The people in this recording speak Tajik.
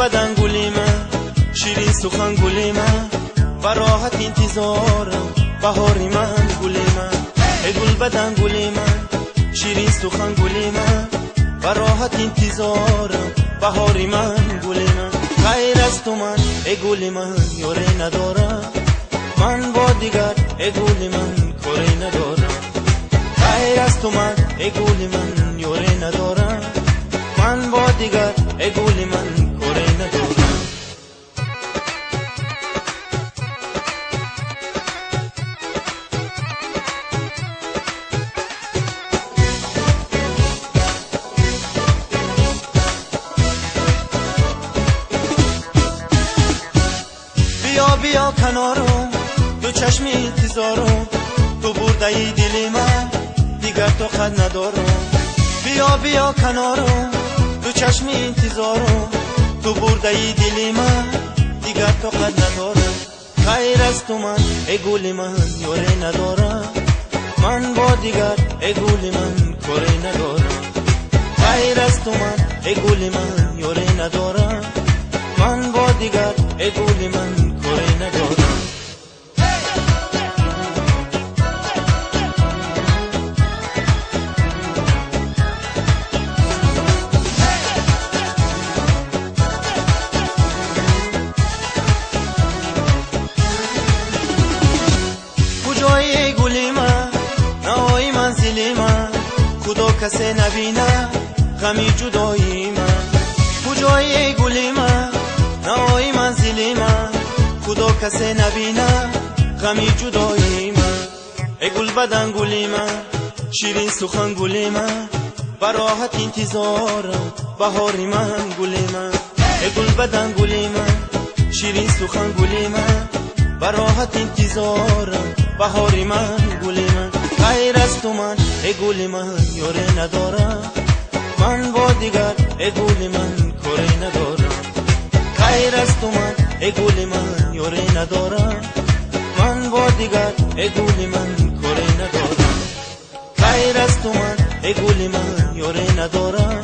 Гулбадан гули ман, ширин сухан гули ман, ба роҳат интизорам баҳори ман гули ман. Эй гулбадан гули ман, ширин сухан гули ман, ба роҳат интизорам баҳори ман гули ман. Ғайр аз ту ман, эй гули ман, ёре надорам, ман бо дигар, эй гули ман, коре надорам. Ғайр аз ту ман, эй гули ман, ёре надорам, ман бо дигар, эй гули ман, коре надорам. Биё биё канорам, ду чашми интизорам, ту бурдаи дили ман, дигар тоқат надорам. Биё биё канорам, ду чашми интизорам, ту бурдаи дили ман, дигар тоқат надорам. Ғайр аз ту ман, эй гули ман, ёре надорам, ман бо дигар, эй гули ман, коре надорам. Ғайр аз ту ман, эй гули ман, ёре надорам, ман бо дигар, эй гули ман, коре надорам. Куҷои эй гули ман, наои манзили ман, худо касе набина ғами ҷудоии ман. Куҷои эй гули ман, наои манзили ман, худо касе набина ғами ҷудоии ман. Эй гулбадан гули ман, ширин сухан гули ман, ба роҳат интизорам баҳори ман гули ман. Эй гулбадан гули ман, ширин сухан гули ман, ба роҳат интизорам баҳори ман гули ман. Ғайр аз ту ман, эй гули ман, ёре надорам, ман бо дигар, эй гули ман, коре надорам. Ғайр аз ту ман, эй гули ман, ёре надорам, ман бо дигар, эй гули ман, коре надорам. Ғайр аз ту ман, эй гули ман, ёре надорам.